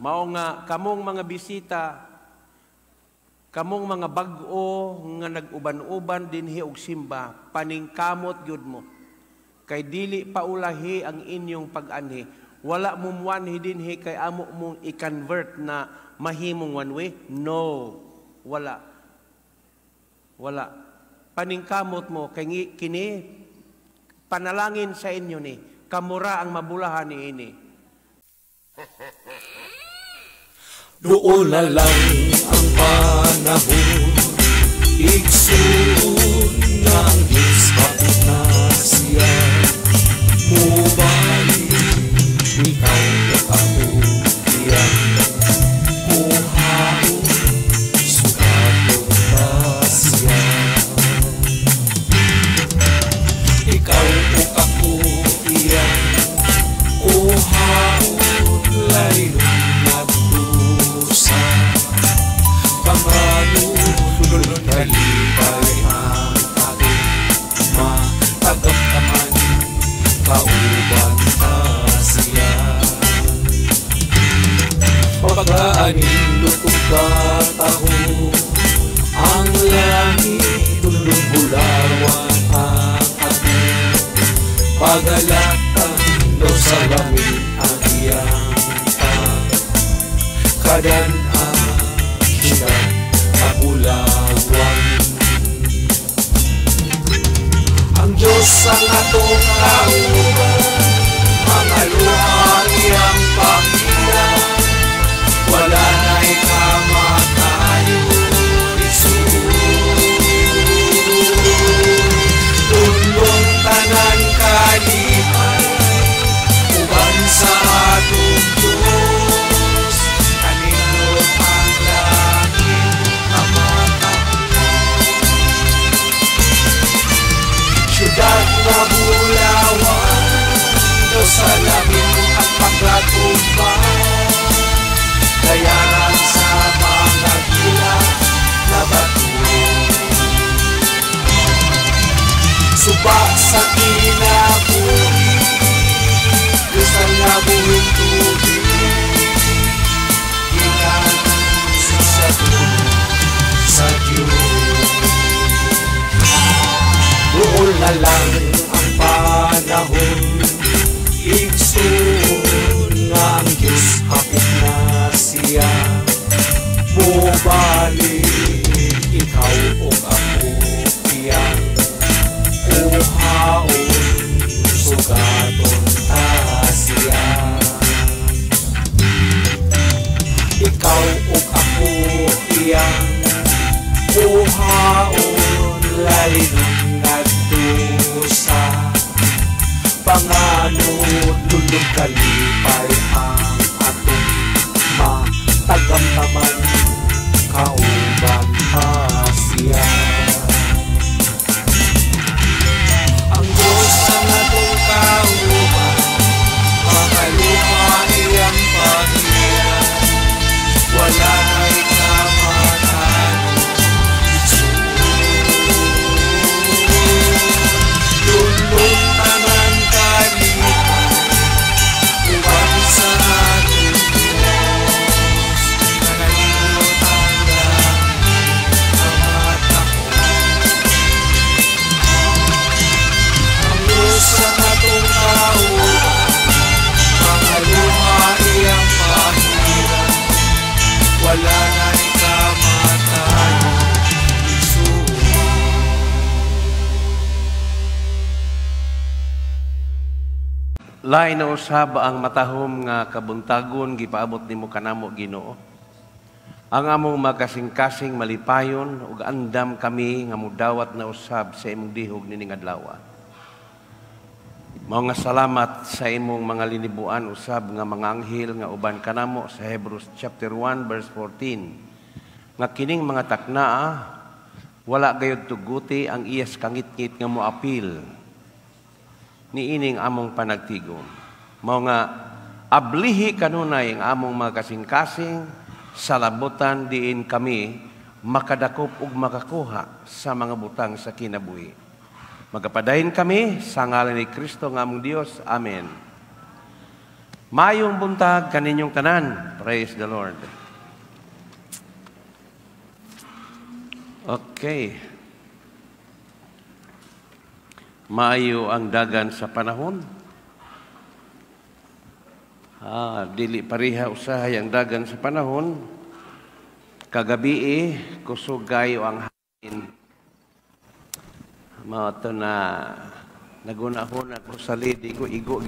Mao nga kamong mga bisita, kamong mga bag-o nga nag-uban-uban dinhi og simba, paningkamot gyud mo. Kay dili paulahi ang inyong pag-anhi. Wala mo muanhi dinhi kay amo mong i-convert na mahimong one way. No, wala. Wala. Paningkamot mo kay kini panalangin sa inyo ni kamura ang mabulahan ni ini. Doon na lang ang panahon, igsuon nga ang Diyos hapit na siya. Mubalik, ikaw ug ako iyang kuhaon, sugaton ta siya. Ikaw ug ako iyang kuhaon, laynon nagdusa. Panganod, kalipay ang atong matagamtaman, kauban ta siya. Pagkaanindot ug kataho, ang langit tulong bulawan ang atong pagalatan do sa langit ang iyang pagkadan-an syudad kabulawan. Ang Diyos ang atong kauban, mga luha iyang pangila, wala na'y kamatayon igsuon. Tulong tanan kalipay, uban sa atong Diyos, kanindot ang langit kamatahon. Syudad nga bulawan, do sa langit ang pagkatumba, dayaran sa mga gila na bato. Suba sa kinabuhi, kristal na buhing tubig, gikan sa trono sa Diyos. Doon na lang ang panahon, igsuon nga ang Diyos hapit na siya. Mubalik, ikaw ug ako iyang kuhaon, sugaton ta siya. Ikaw ug ako iyang kuhaon, lalinon nagdusa. Panganod, lulog kalipay ang atong matagamtaman, kauban ta siya. Ang Diyos ang atong kauban, mga luha iyang pangila, wala na'y kamatayon igsuon. Lulong tanan kalipay, uban sa atong Diyos, kanindot ang langit kamatahon. Ang Diyos ang atong kauban, mga luha iyang pangila, wala na'y kamatayon igsuon. Lain na usab ang matahom nga kabuntagon gipaabot nimo kanamo, Ginoo. Ang among makasing-kasing malipayon ug andam kami nga mudawat na usab sa imong dihog nining adlaw. Mao nga salamat sa imong mga linibuan usab nga mga anghel nga uban kanamo sa Hebrews chapter 1 verse 14 nga kining mga taknaa wala gayud tuguti ang iyas kangitngit nga moapil niining among panagtigom. Mao nga ablihi kanunay ang among mga kasing-kasing sa labutan diin kami makadakop ug makakuha sa mga butang sa kinabuhi. Magapadayon kami sa ngalan ni Kristo nga among Dios. Amen. Mayong buntag kaninyong tanan. Praise the Lord. Okay. Maayo ang dagan sa panahon. Dili pareha usahay ang dagan sa panahon. Kagabi kusog kayo ang hangin. Mao to na nagunahon ako sa lady ko igo.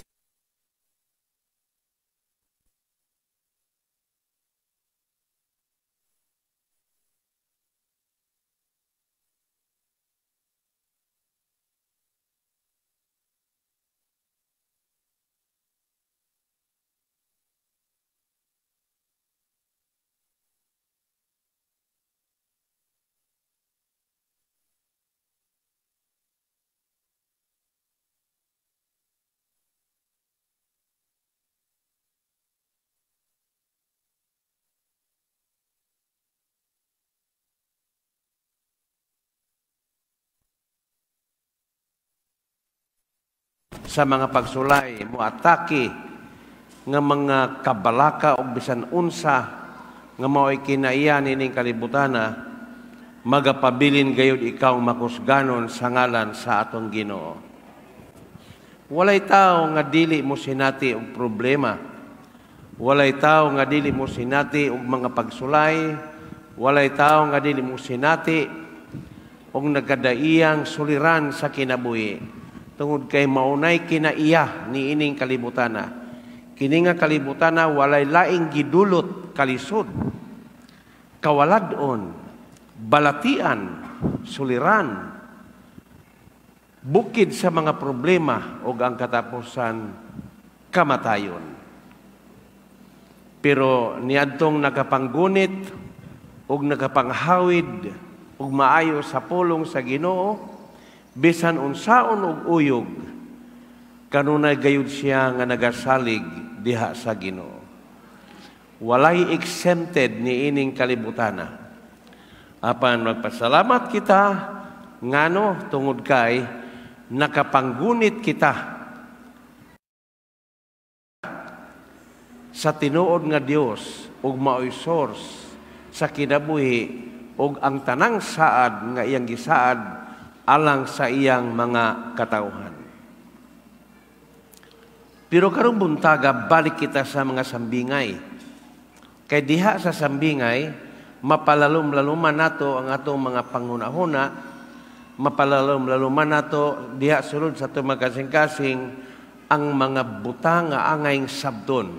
Sa mga pagsulay, muatake nga mga kabalaka o bisan unsa nga mao'y kinaiya nining kalibutana, magapabilin gayud ikaw makusganon sa ngalan sa atong Ginoo. Walay tao nga dili mo sinati og problema. Walay tao nga dili mo sinati og mga pagsulay. Walay tao nga dili mo sinati og nagkadaiyang suliran sa kinabuhi. Tungod kay maunay kinaiya ni ining kalibutana. Kini nga kalibutana walay laing gidulot kalisod, kawalad-on, balatian, suliran, bukid sa mga problema og ang katapusan kamatayon. Pero niadtong nakapanggunit og nakapanghawid og maayo sa pulong sa Ginoo, bisan unsaon og uyog, kanunay gayud siya nga nagasalig diha sa Ginoo. Walay exempted ni ining kalibutana. Apan magpasalamat kita ngano tungod kay nakapanggunit kita sa tinuod nga Dios ug maoy source sa kinabuhi ug ang tanang saad nga iyang gisaad alang sa iyang mga katawhan. Pero karong buntaga, balik kita sa mga sambingay. Kay diha sa sambingay, mapalalom-laluman nato ang atong mga panghunahuna, mapalalom-laluman nato diha sulod sa atong mga kasing-kasing ang mga butang nga angayng sabton.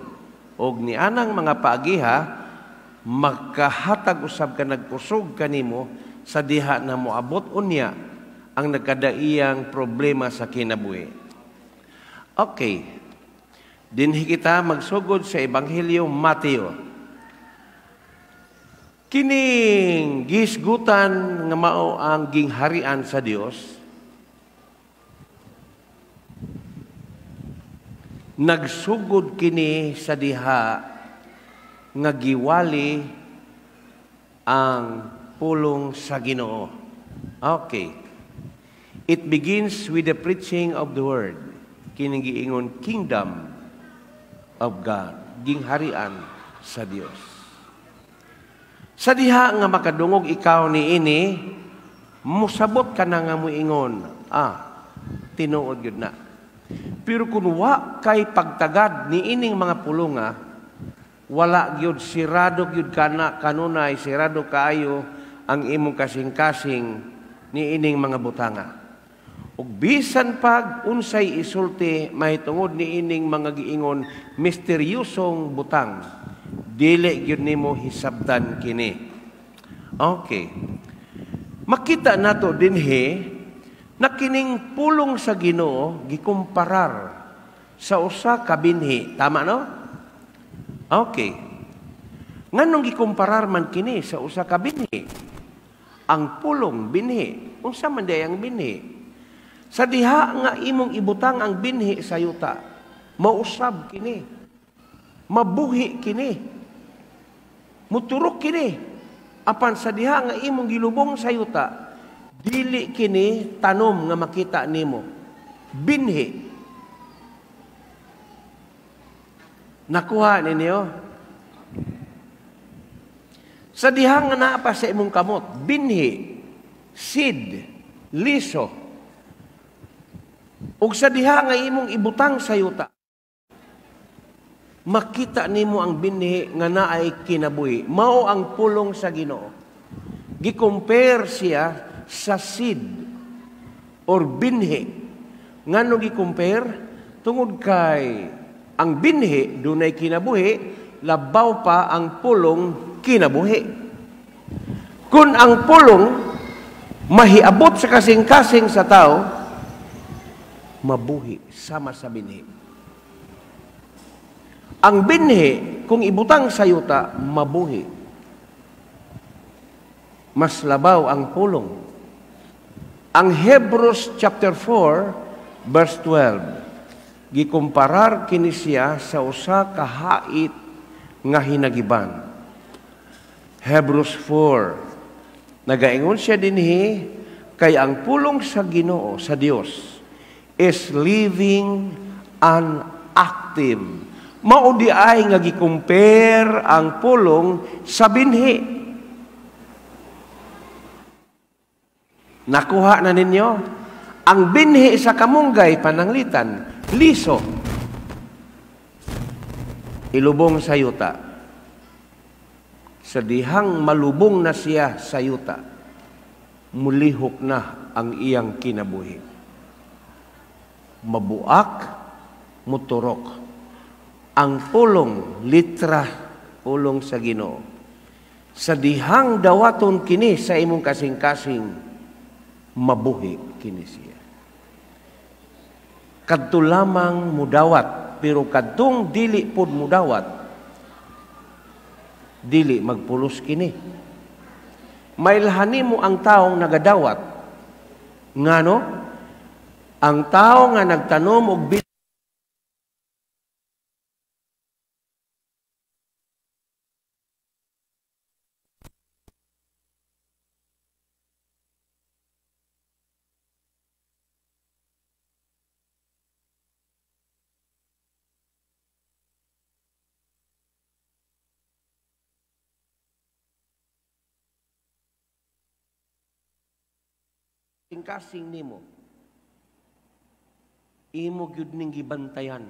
Og nianang mga paagiha, makahatag usab ka nagkusog kanimo sa diha na moabot unya ang nagkadaiyang problema sa kinabuhi. Okay. Dinhi kita magsugod sa Ebanghelyo Mateo. Kining gisgutan nga mao ang gingharian sa Dios, nagsugod kini sa diha nga giwali ang pulong sa Ginoo. Okay. It begins with the preaching of the word. Kining giingon kingdom of God, gingharian sa Dios. Sa diha nga makadungog ikaw niini, musabot ka na nga moingon, tinuod gyud na. Pero kun wa kay pagtagad niining mga pulunga, wala gyud, sirado gyud kana kanunay, sirado kaayo ang imong kasing-kasing niining mga butanga. Ug bisan pag unsay isulti mahitungod niining mga giingon misteryosong butang, dili gyud nimo hisabtan kini. Okay. Makita nato dinhi na kining pulong sa Ginoo gikumparar sa usa ka binhi, tama no? Okay. Nganong gikumparar man kini sa usa ka binhi? Ang pulong binhi, unsa man day ang binhi? Sa diha nga imong ibutang ang binhi sa yuta, mausab kini, mabuhi kini, muturok kini. Apan sa diha nga imong gilubong sa yuta, dili kini tanom nga makita nimo, binhi. Nakuha ninyo? Sa dihang nga naa pa sa imong kamot, binhi, seed, liso, ug sa diha nga imong ibutang sa yuta, makita nimo ang binhi nga naay kinabuhi. Mao ang pulong sa Ginoo. Gi-compare siya sa seed or binhi. Ngano gi-compare? Tungod kay ang binhi dunay kinabuhi, labaw pa ang pulong kinabuhi. Kung ang pulong mahiabot sa kasing-kasing sa tao, mabuhi sama sa binhi. Ang binhi, kung ibutang sa yuta, mabuhi. Mas labaw ang pulong. Ang Hebrews chapter 4, verse 12, gikumparar kini siya sa usa ka hait nga hinagiban. Hebrews 4, nagaingon siya dinhi, kay ang pulong sa Ginoo, sa Dios, is living and active. Mao di ay nga gi-compare ang pulong sa binhi. Nakuha na ninyo? Ang binhi sa kamunggay pananglitan, liso, ilubong sa yuta. Sa dihang malubong na siya sa yuta, mulihok na ang iyang kinabuhi. Mabuak, muturok. Ang pulong, litra, pulong sa Ginoo. Sa dihang dawaton kini sa imong kasing-kasing, mabuhi kini siya. Kadto lamang mudawat, pero kadtong dili pod mudawat, dili magpulos kini. Mailhani mo ang taong nagadawat. Ngano? Ang tao nga nagtanom og kasing nimo, imo gyud ning gibantayan,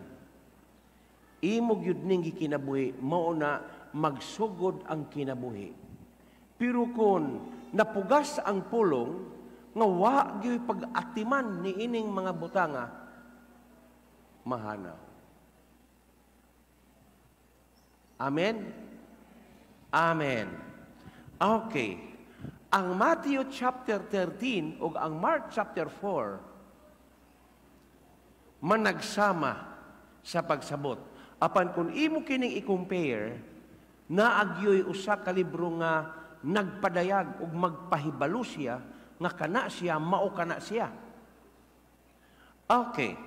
imo gyud ning gikinabuhi, mao na magsugod ang kinabuhi. Pero kon napugas ang pulong nga wa gyud pag-atiman ni ining mga butanga, mahanaw. Amen? Amen. Okay. Ang Matthew chapter 13 o ang Mark chapter 4 managsama sa pagsabot. Apan kung imo kining i-compare, naagyoy usa ka libro nga nagpadayag ug magpahibalo siya nga kana siya, mao kana siya. Okay.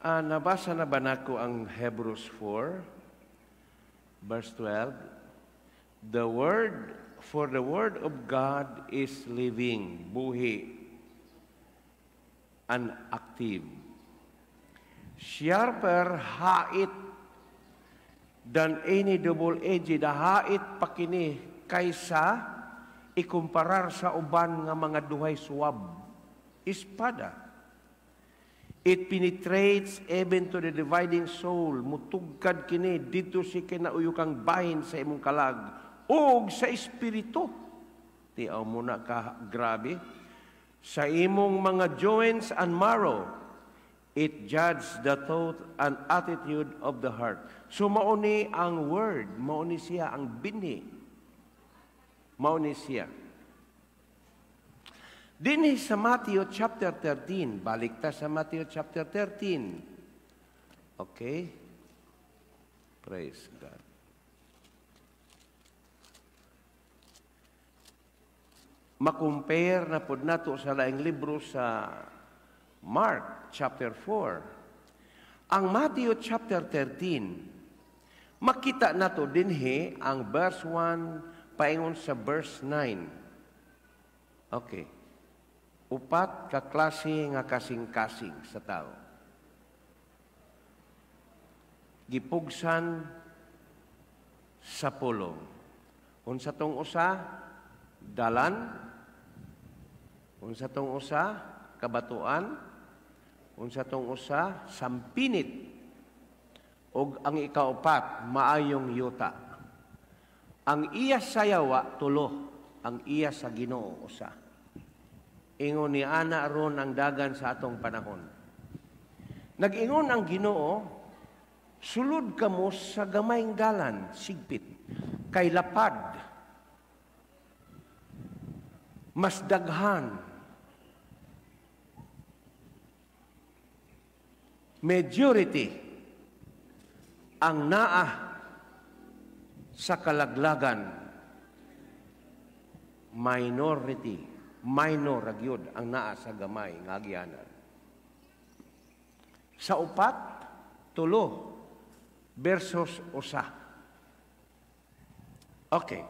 Nabasa na ba nako ang Hebrews 4 verse 12? The word, for the word of God is living, buhi, and active. Sharper hait than any double-edged, hait pa kini kaysa ikumparar sa uban nga mga duhay suwab. Espada. It penetrates even to the dividing soul. Mutugkad kini dito si kinauyukang bahin sa imong kalag og sa espiritu. Tiaw mo na ka grabe. Sa imong mga joints and marrow, it judges the thought and attitude of the heart. So mauni ang word, mauni siya ang binhi. Mauni siya. Dinhi sa Matthew chapter 13, balik ta sa Matthew chapter 13. Okay? Praise God. Makumpare na pod nato sa laing libro sa Mark chapter 4. Ang Matthew chapter 13, makita nato dinhi ang verse 1 paingon sa verse 9. Okay. Upat ka klase nga kasing-kasing sa tao. Gipugsan sa pulong. Unsa tong usa? Dalan. Unsa tong usa? Kabatuan. Unsa tong usa? Sampinit. Og ang ikaupat, maayong yuta. Ang iya sa yawa, tulo. Ang iya sa Ginoo, usa. Ingon ni ana ron ang dagan sa atong panahon. Nag-ingon ang Ginoo, sulod kamo sa gamayng dalan, sigpit, kay lapad, mas daghan, majority ang naa sa kalaglagan, minority, minor ra gyud ang naa sa gamay nga agyanan. Sa upat, tulo versus usa. Okay.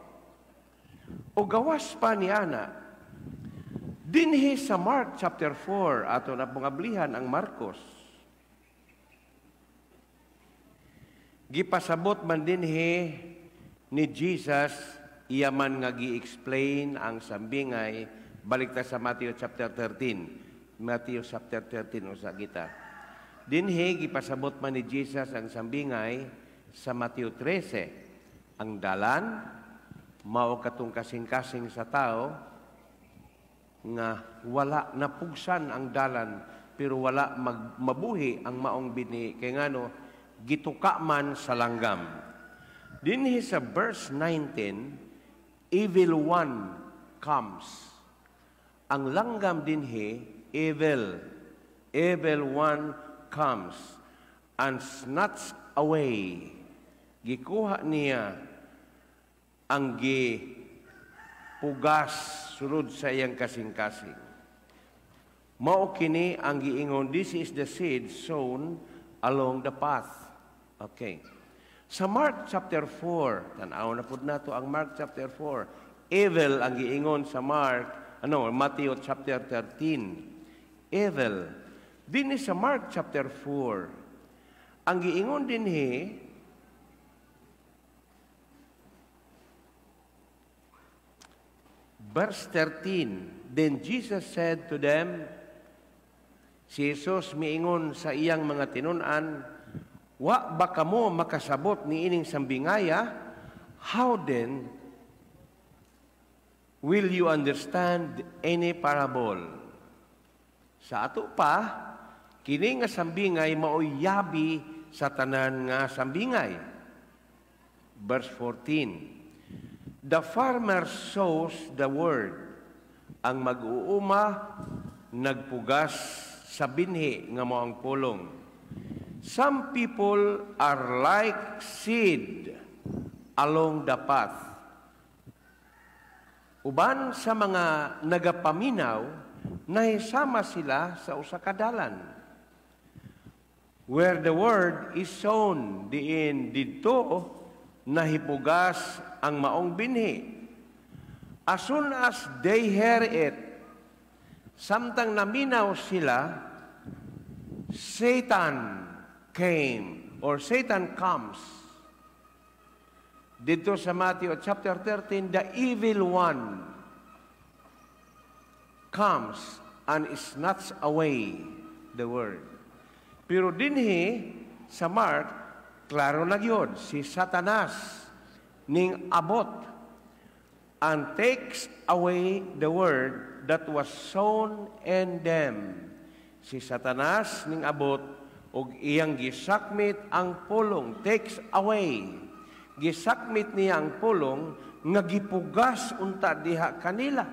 O gawas pa ni ana, dinhi sa Mark chapter 4, ato na pong ablihan ang Marcos. Gipasabot man dinhi ni Jesus, iya man nga gi-explain ang sambingay. Balik ta sa Matthew chapter 13. Matthew chapter 13 usa kita. Dinhi gipasabot man ni Jesus ang sambingay sa Matthew 13. Ang dalan mao katong kasing-kasing sa tao nga wala napugsan ang dalan pero wala mabuhi ang maong binhi kay ngano gituka man sa langgam. Dinhi sa verse 19, evil one comes. Ang langgam dinhi, evil. Evil one comes and snatch away. Gikuha niya ang gipugas sulod sa iyang kasing-kasing. Mao kini ang giingon, this is the seed sown along the path. Okay. Sa Mark chapter 4, tan-aw na pud nato ang Mark chapter 4. Evil ang giingon sa Mark, Matthew chapter 13. Evil. Dinhi sa Mark chapter 4, ang giingon dinhi, verse 13, then Jesus said to them, si Jesus miingon sa iyang mga tinun-an, wa ba kamo makasabot ni ining sambingaya? How then will you understand any parable? Sa ato pa, kini nga sambingay maoy yabi sa tanan nga sambingay. Verse 14, the farmer sows the word. Ang mag-uuma nagpugas sa binhi nga mao ang pulong. Some people are like seed along the path. Uban sa mga nagapaminaw, nahisama sila sa usa ka dalan. Where the word is sown, diin didto nahipugas ang maong binhi. As soon as they hear it, samtang naminaw sila, Satan came, or Satan comes. Dito sa Matthew chapter 13, the evil one comes and snatches away the word. Pero dinhi sa Mark, klaro na gyud, si Satanas ning abot and takes away the word that was sown in them. Si Satanas ning abot og iyang gisakmit ang pulong, takes away. Gisakmit niya ang pulong nga gipugas unta diha kanila.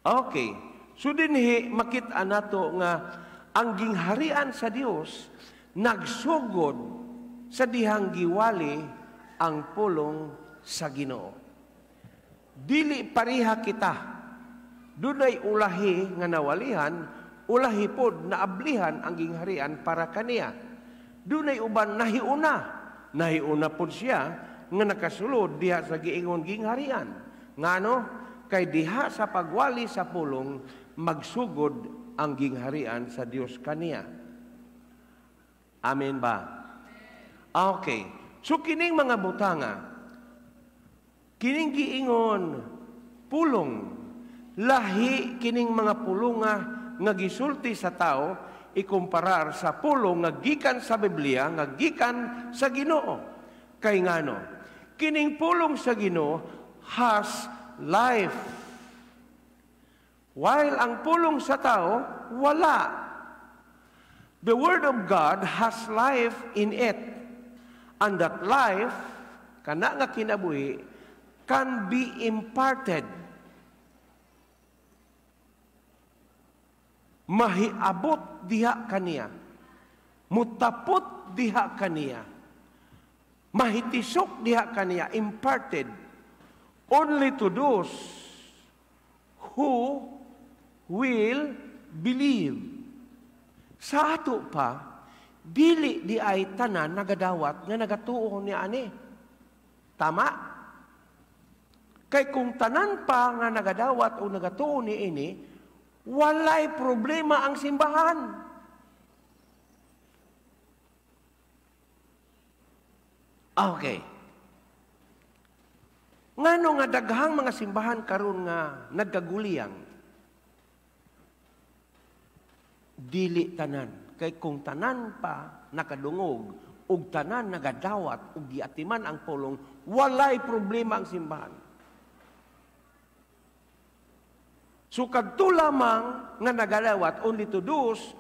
Okay. So dinhi makit-an nato nga ang gingharian sa Dios nagsugod sa dihang giwali ang pulong sa Ginoo. Dili pareha kita. Dunay ulahi nga nawalihan, ulahi pod naablihan ang gingharian para kaniya. Dunay uban nahiuna. Nahiuna pod siya nga nakasulod diha sa giingon gingharian. Ngano? Kay diha sa pagwali sa pulong magsugod ang gingharian sa Dios kaniya. Amen ba? Okay. So kining mga butanga, kining giingon pulong, lahi kining mga pulunga nga gisulti sa tao ikumparar sa pulong nga gikan sa Biblia, nga gikan sa Ginoo. Kay ngano? Kining pulong sa Ginoo has life. While ang pulong sa tao, wala. The Word of God has life in it. And that life, kana nga kinabuhi, can be imparted. Mahiabot diha kaniya. Mutapot diha kaniya. Mahitisok diha kaniya. Imparted only to those who will believe. Sa ato pa, dili di ay tanan nagadawat nga nagatuo ni ani. Tama? Kay kung tanan pa nga nagadawat o nagatuo ni ini, walay problema ang simbahan. Okay. Ngano nga daghang mga simbahan karon nga nagkaguliyang? Dili tanan. Kay kung tanan pa nakadungog ug tanan nagadawat ug giatiman ang pulong, walay problema ang simbahan. So kadto lamang nga nagadawat, only to those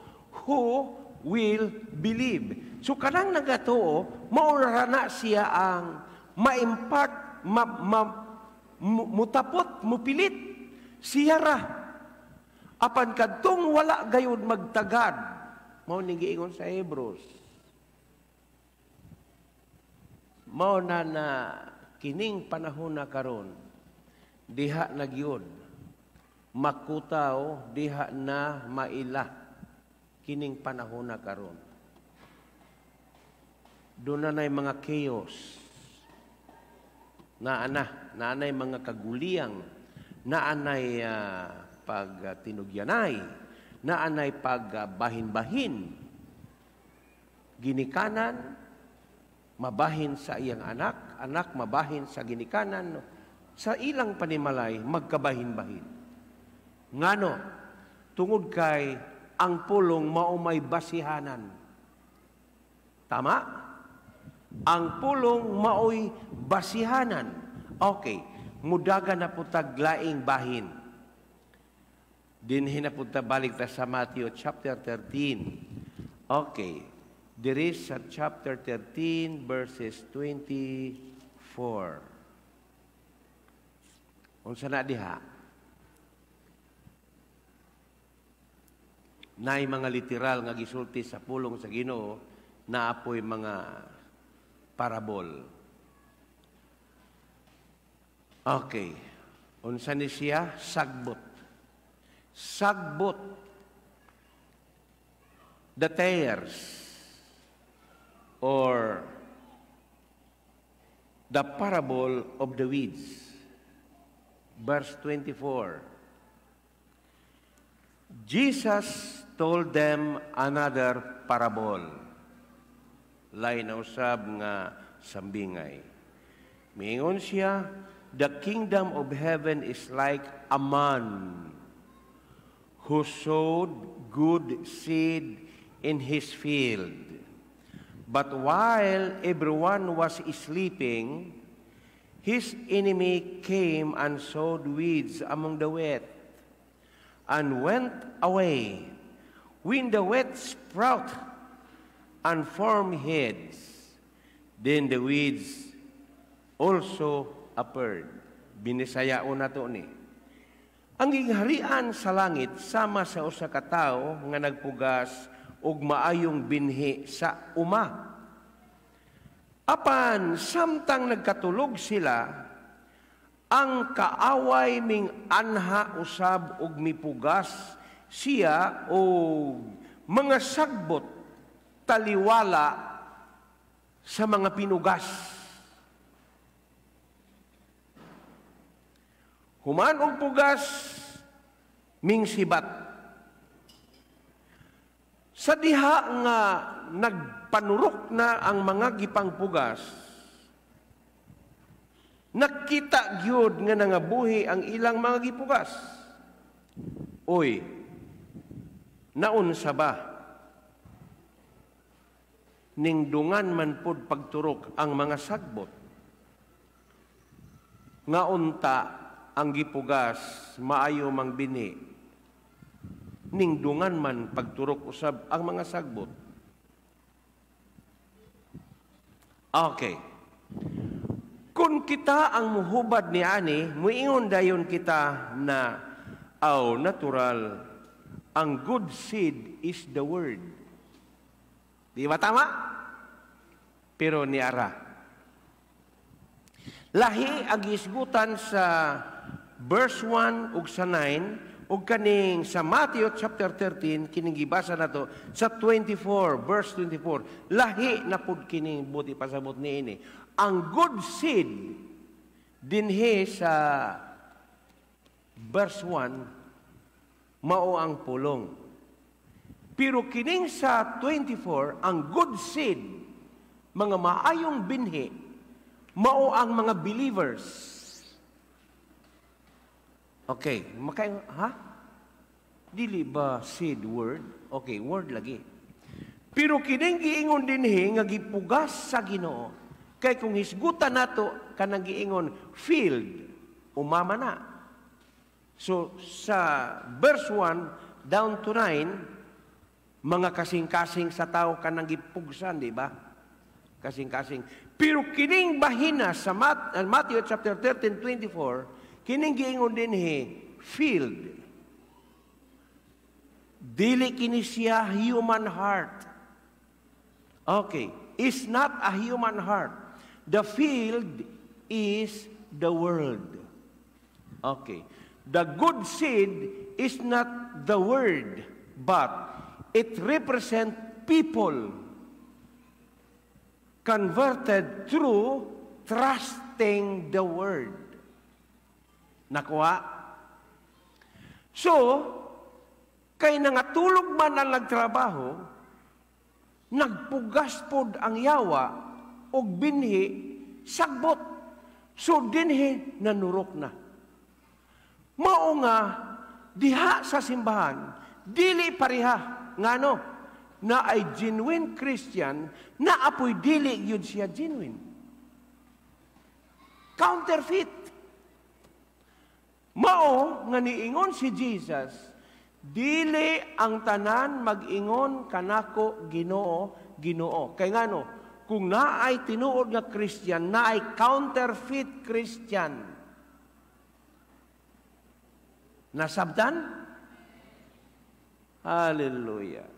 who will believe. So kanang nagatuo, mao ra na siya ang ma-impart, mutapot, mupilit siya ra. Apan kadtong wala gayud magtagad, mao ning giingon sa Hebrews. Mao na na kining panahon na karon, diha na gyud makutaw, diha na maila kining panahon na karon. Doon na na'y mga chaos, naanay mga kaguliyang, naanay pagtinugyanay, naanay pagbahin-bahin. Ginikanan, mabahin sa iyang anak, anak mabahin sa ginikanan, sa ilang panimalay, magkabahin-bahin. Ngano, tungod kay ang pulong mao may basihanan. Tama? Ang pulong maoy basihanan. Okay, mudaga na po taglaing bahin. Dinhi na po ta balik ta sa Matthew chapter 13. Okay, there is sa chapter 13 verses 24. Unsa na diha? Naay mga literal nga gisulti sa pulong sa Ginoo, naapoy mga parabol. Okay. Unsa ni siya? Sagbot. Sagbot. The tares or the parable of the weeds. Verse 24. Jesus told them another parable. Lain na usab nga sambingay. Miingon siya, the kingdom of heaven is like a man who sowed good seed in his field. But while everyone was sleeping, his enemy came and sowed weeds among the wheat and went away. When the wheat sprout and formed heads, then the weeds also appeared. Binisayaon na to ni. Ang gingharian sa langit sama sa usa ka tawo nga nagpugas og maayong binhi sa uma. Apan samtang nagkatulog sila, ang kaaway ming anha usab og mipugas siya og mga sagbot taliwala sa mga pinugas. Human og pugas ming sibat. Sa diha nga nagpanurok na ang mga gipangpugas, nakita gyud nga nangabuhi ang ilang mga gipugas. Uy, naunsa ba? Ningdungan man pud pagturok ang mga sagbot. Nga unta ang gipugas maayo mang bini. Ningdungan man pagturok usab ang mga sagbot. Okay. Kung kita ang muhubad ni ani, muingon dayon kita na aw natural, ang good seed is the word. Di ba tama? Pero niara. Lahi ang gisgutan sa verse 1 ug sa 9 ug kaning sa Matthew chapter 13 kining gibasa nato sa 24 verse 24. Lahi na pud kining buti pasabot niini. Ang good seed dinhi sa verse 1 mao ang pulong. Pero kining sa 24, ang good seed, mga maayong binhi, mao ang mga believers. Okay, ha? Dili ba seed word? Okay, word lagi. Pero kining giingon dinhi nga gipugas sa Ginoo. Kay kung hisgutan nato kanang giingon field, umama na. So sa verse 1 down to 9, mga kasing-kasing sa tao kanang gipugsan, di ba? Kasing-kasing. Pero kining bahina sa Matthew chapter 13:24, kining giingon dinhi field. Dili kini siya human heart. Okay, is not a human heart. The field is the world. Okay. The good seed is not the word, but it represents people converted through trusting the word. Nakuha? So, kay nangatulog man ang nagtrabaho, nagpugas pod ang yawa og binhi sagbot. So dinhi nanurok na. Mao nga diha sa simbahan dili pareha ngano na ay genuine Christian na apoy dili yun siya genuine. Counterfeit. Mao nga niingon si Jesus, dili ang tanan mag-ingon kanako Ginoo, Ginoo. Kay ngano, kung naay tinuod nga Christian, naay counterfeit Christian. Nasabtan? Hallelujah.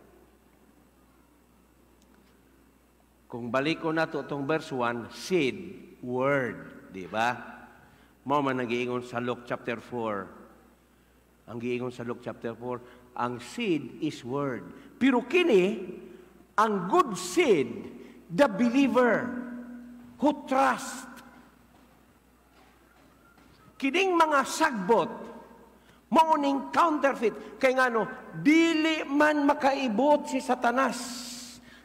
Kung baliko na to itong verse 1, seed, word, di ba? Mao man ang giingon sa Luke chapter 4. Ang giingon sa Luke chapter 4, ang seed is word. Pero kini, ang good seed, the believer who trust. Kining mga sagbot, mauning counterfeit. Kay ngano, dili man makaibot si Satanas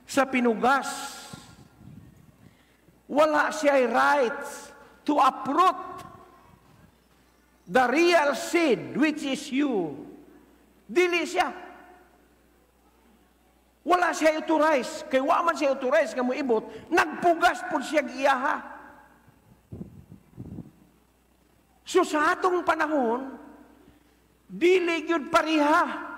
sa pinugas. Wala siya rights to uproot the real seed, which is you. Dili siya. Wala siya authorize. Kay wa man siya authorize nga moibot, nagpugas po siya iyaha. So sa atong panahon, dili gyud pareha.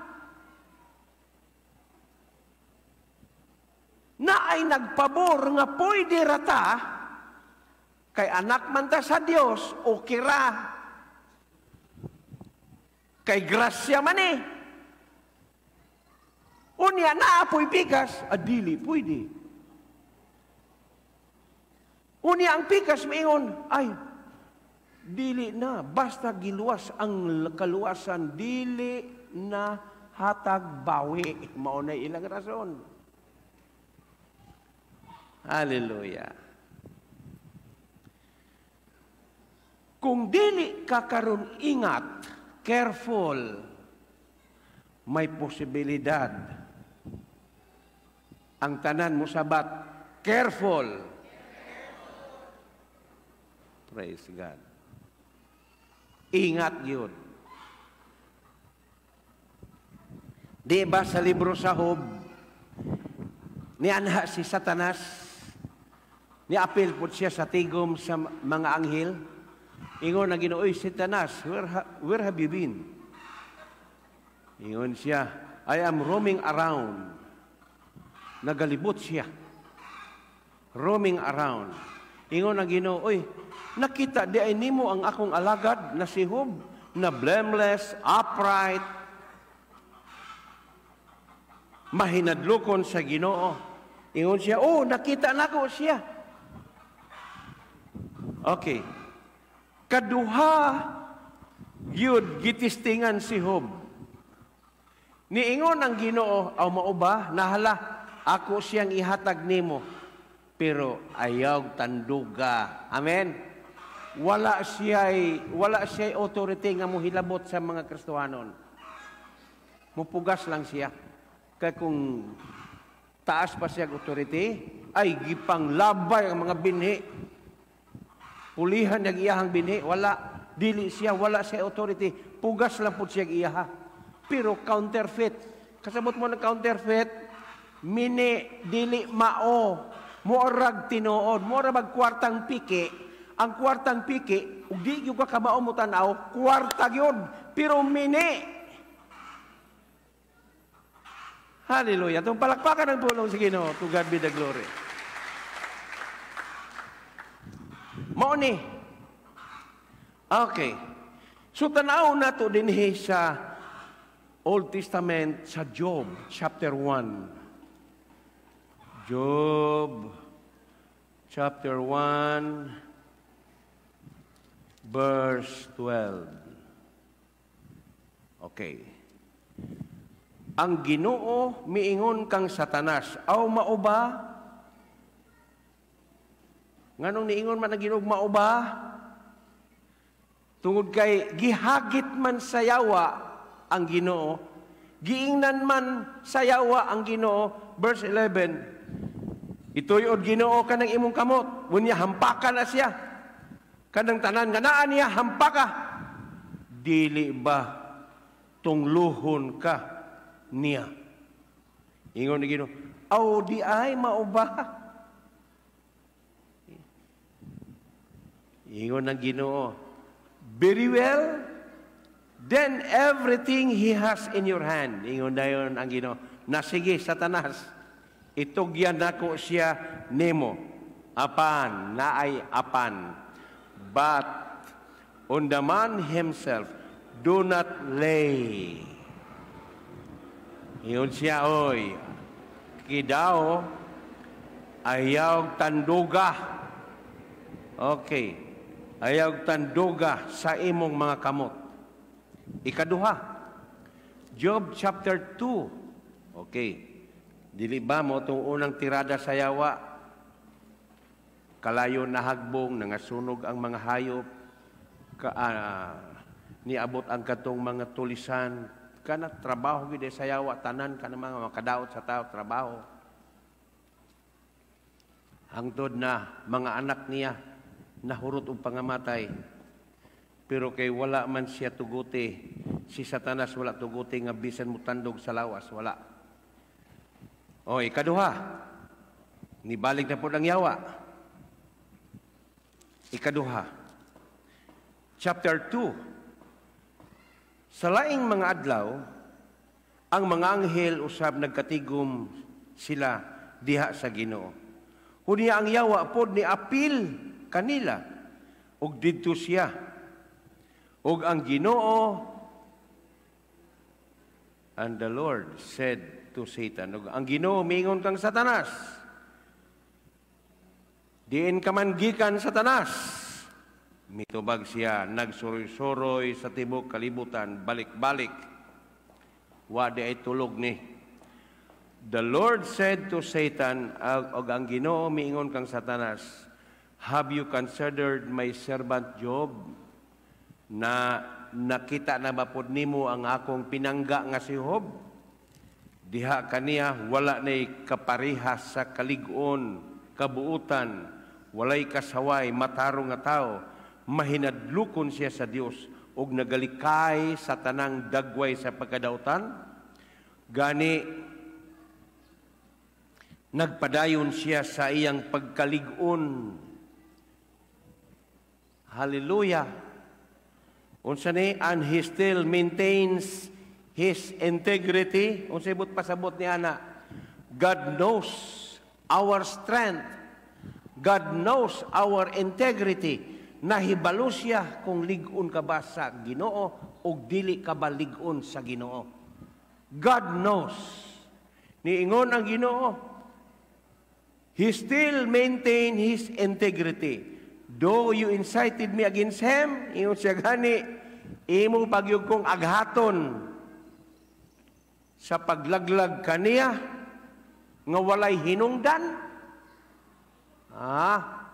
Na ay nagpabor nga pwede rata, kay anak man ta sa Dios, okay ra. Kay grasya man eh. Unya, naapoy pikas, adili, pwede. Unya, ang pikas, maingon, ay, dili na, basta giluwas ang kaluwasan, dili na hatag bawi. Mao na ilang rason. Hallelujah. Kung dili ka karon ingat, careful, may posibilidad Ang tanan mo sabat, careful. Praise God. Ingat yun. Di ba sa libro sa Job, nianha si Satanas, niapil po siya sa tigom sa mga anghel, ingon na Ginoo, "Satanas, where have you been?" Ingon siya, "I am roaming around." Nagalibot siya. Roaming around. Ingon ang Ginoo, "Oy, nakita di ay nimo ang akong alagad na si Job, na blameless, upright, mahinadlokon sa Ginoo." Ingon siya, "Oh, nakita nako siya." Okay. Kaduha gyud gitistingan si Job. Niingon ang Ginoo, "Aw mao ba, nahala, ako siyang ihatag nimo. Pero ayaw tanduga." Amen. Wala siya'y authority nga mohilabot sa mga Kristohanon. Mupugas lang siya. Kaya kung taas pa siya authority, ay gipanglabay ang mga binhi. Pulihan niya iyahang binhi, wala. Dili siya, wala siya authority. Pugas lang po siya iyaha. Pero counterfeit. Kasabot mo ng counterfeit, mini, dili mao, moarag tinuod, moarag mag kwartang piki. Ang kwartang piki, ug di gyud ka kamao mo tan-aw, kwarta gyud, pero mini. Hallelujah. Itong palakpakan ng pulong sa Ginoo. To God be the glory. Mao ni. Okay. So tanaw nato dinhi sa Old Testament sa Job chapter 1. Job chapter 1 verse 12. Okay. Ang Ginoo miingon kang Satanas, "Aw mao ba?" Nganong niingon man ang Ginoo mao ba? Tungod kay gihagit man sa yawa ang Ginoo, giingnan man sa yawa ang Ginoo. Verse 11, "Ituyod Ginoo kanang imong kamot, unya hampaka na siya. Kanang tanan nga naa niya hampaka. Dili ba tungluhon ka niya?" Ingon ni Ginoo, "Aw di ay mao ba?" Ingon ng Ginoo, "Very well, then everything he has in your hand." Ingon dayon ang Ginoo, "Na sige, Satanas, itugyan nako siya nimo. Apan, naay apan. But on the man himself, do not lay." Ingon siya, "Oy, kidaw, ayaw tanduga." Okay. Ayaw tanduga sa imong mga kamot. Ikaduha, Job chapter 2. Okay. Dili ba mo itong unang tirada sa yawa? Kalayo nahagbong, nangasunog ang mga hayop, niabot ang katong mga tulisan, kana trabaho gid sa yawa, tanan kana mga makadaot sa tao, trabaho. Hangtod na mga anak niya nahurot og pangamatay. Pero kay wala man siya tuguti, si Satanas wala tuguti nga bisan mutandog sa lawas, wala. O, ikaduha, nibalik na po ang yawa. Ikaduha, chapter 2. Sa laing mga adlaw, ang mga anghel usab nagkatigom sila diha sa Ginoo. Unya ang yawa pod ni apil kanila ug didto siya. Ug ang Ginoo, and the Lord said to Satan, ug ang Ginoo miingon kang Satanas, "Diin ka man gikan, Satanas?" Mitubag siya, "Nagsuroy-suroy sa tibok kalibutan, balik-balik. Wa di ay tulog ni." The Lord said to Satan, ug ang Ginoo miingon kang Satanas, "Have you considered my servant Job? Na nakita na ba pod nimo ang akong pinangga nga si Job? Diha kaniya wala nay kaparehas sa kalig-on, kabuutan, walay kasaway, matarong nga tao, mahinadlukon siya sa Dios ug nagalikay sa tanang dagway sa pagkadautan. Gani nagpadayon siya sa iyang pagkalig-on. Hallelujah. Unsa ni? And he still maintains his integrity. Unsa ibot pasabot ni ana? God knows our strength. God knows our integrity. Nahibalo siya kung lig-on ka ba sa Ginoo o dili ka ba lig-on sa Ginoo. God knows. Niingon ang Ginoo, he still maintain his integrity. "Though you incited me against him," ingon siya gani, "imo pa gyud kong aghaton sa paglaglag kaniya nga walay hinungdan. Ah,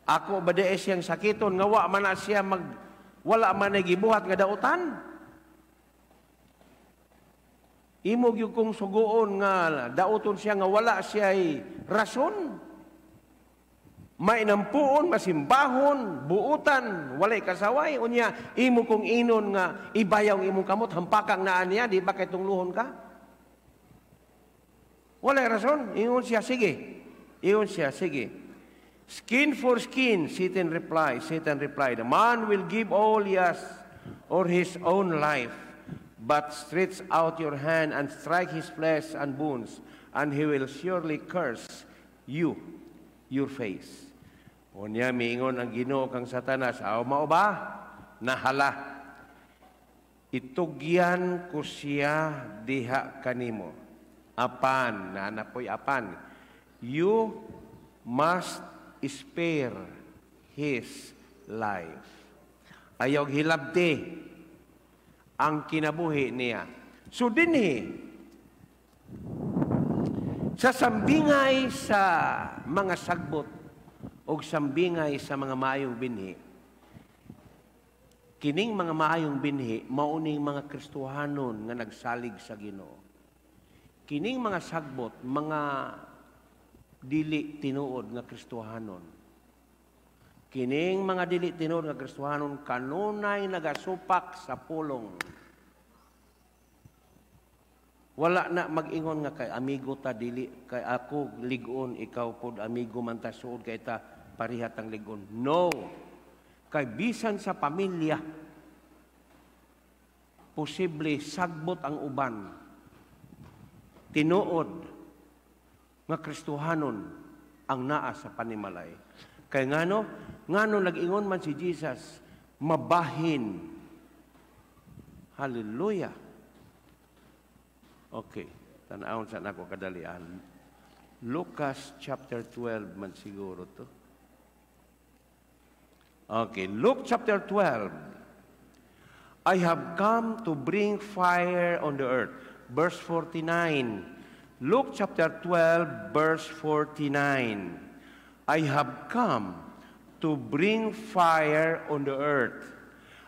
ako ba di siyang sakiton nga wa man na siya wala man na gibuhat nga dautan? Imo gyud kong suguon nga dauton siya nga wala siya rason. Mainampuon, masimbahon, buutan, walay kasaway. Unya, imo kong inon nga ibayaw ang imong kamot, hampakang naan niya, di ba kay tungluhon ka? Walay rason." Ingon siya, "Sige." Ingon siya, "Sige. Skin for skin," Satan replied. Satan replied, "The man will give all he has or his own life, but stretch out your hand and strike his flesh and bones, and he will surely curse you, your face." Unya, miingon ang Ginoo kang Satanas, "Aw, mao ba? Nahala. Itugyan ko siya diha kanimo. Apan," naa poy apan, "you must spare his life." Ayaw hilabti ang kinabuhi niya. So dinhi sa sambingay sa mga sagbot o sambingay sa mga maayong binhi, kining mga maayong binhi mao ning mga Kristohanon nga nagsalig sa Ginoo. Kining mga sagbot, mga dili tinuod nga Kristohanon. Kining mga dili tinuod nga Kristohanon kanunay nagasupak sa pulong. Wala na mag-ingon nga kay amigo ta, dili kay ako lig-on, ikaw pod amigo man ta, suod kay ta, pareha tang lig-on. No. Kay bisan sa pamilya, posible sagbot ang uban. Tinuod nga Kristohanon ang naa sa panimalay. Kay ngano? Ngano nag-ingon man si Jesus, mabahin. Hallelujah. Okay, tan-awon sa nako kadalian. Lucas chapter 12 man siguro to. Okay, Luke chapter 12. "I have come to bring fire on the earth." Verse 49. Luke chapter 12, verse 49. "I have come to bring fire on the earth,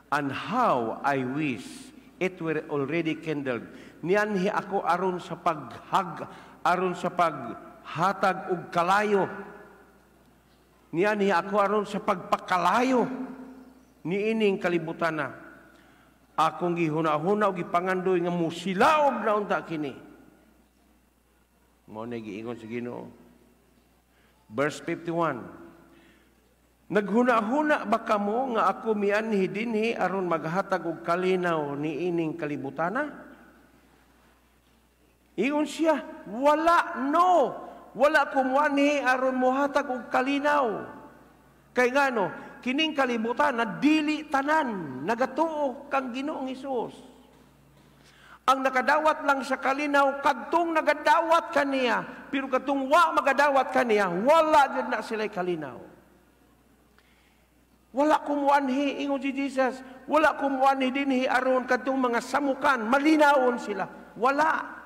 and how I wish it were already kindled." Nianhi ako aron sa paghatag og kalayo. Nianhi ako aron sa pagpakalayo niining kalibutan na. Akong gihuna-huna og gipangandoy nga musilaob na unta kini. Mao na giingon sa Ginoo. Verse 51. "Naghuna-huna ba kamo nga ako mianhi dinhi aron maghatag og kalinaw niining kalibutana?" Ingon siya, "Wala, no. Wala ko muanhi aron mohatag og kalinaw." Kay ngano, kining kalibutan na dili tanan nagatuo kang Ginoong Hesus. Ang nakadawat lang sa kalinaw kadtong nagadawat kaniya, pero kadtong wa magadawat kaniya, wala gyud na sila'y kalinaw. "Wala ko muanhi," ingon si Jesus, "wala ko muanhi dinhi aron kadtong mga samukan malinawon sila." Wala.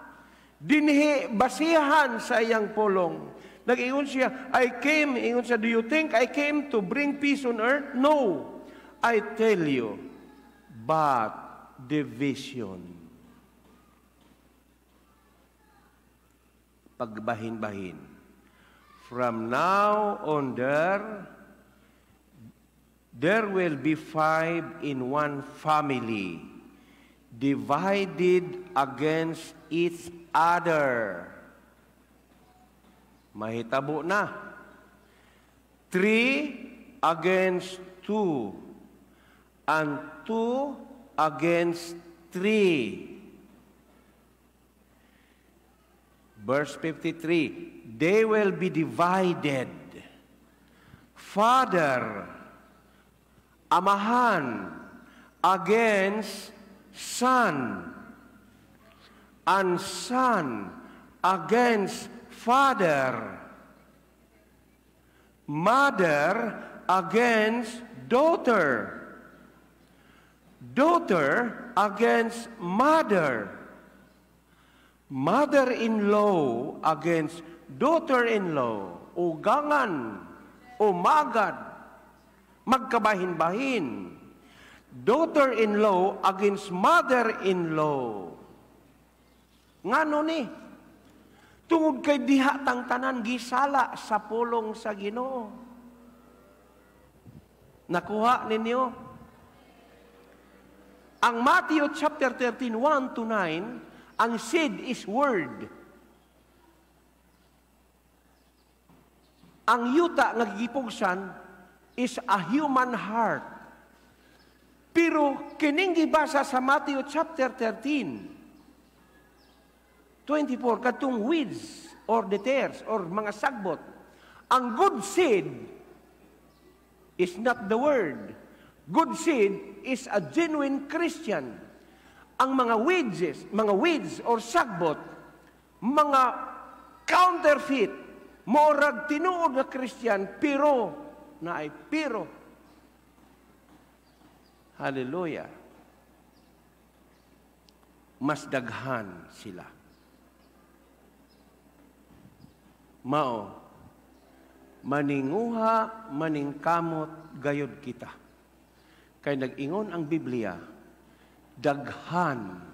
Dinhi basihan sa iyang pulong. Nag-ingon siya, "I came," ingon siya, "do you think I came to bring peace on earth? No, I tell you, but division." Pagbahin-bahin. From now on there will be five in one family, divided against each other. Mahitabo na. Three against two, and two against three. Verse 53, they will be divided. Father, amahan, against son, and son against father, mother against daughter, daughter against mother, mother-in-law against daughter-in-law, ugangan, umagad, magkabahin-bahin, daughter-in-law against mother-in-law. Ngano ni? Tungod kay diha tang tanan gisala sa pulong sa Ginoo. Nakuha ninyo? Ang Matthew chapter 13, 1 to 9, ang seed is word. Ang yuta nga gipugsan is a human heart. Pero kining gibasa sa Matthew chapter 13, 24, katong weeds or the tares or mga sagbot. Ang good seed is not the word. Good seed is a genuine Christian. Ang mga weeds or sagbot, mga counterfeit, morag tinuod na Christian, pero naay pero. Hallelujah. Mas daghan sila. Mao, maninguha, maningkamot, gayod kita. Kay nag-ingon ang Biblia, daghan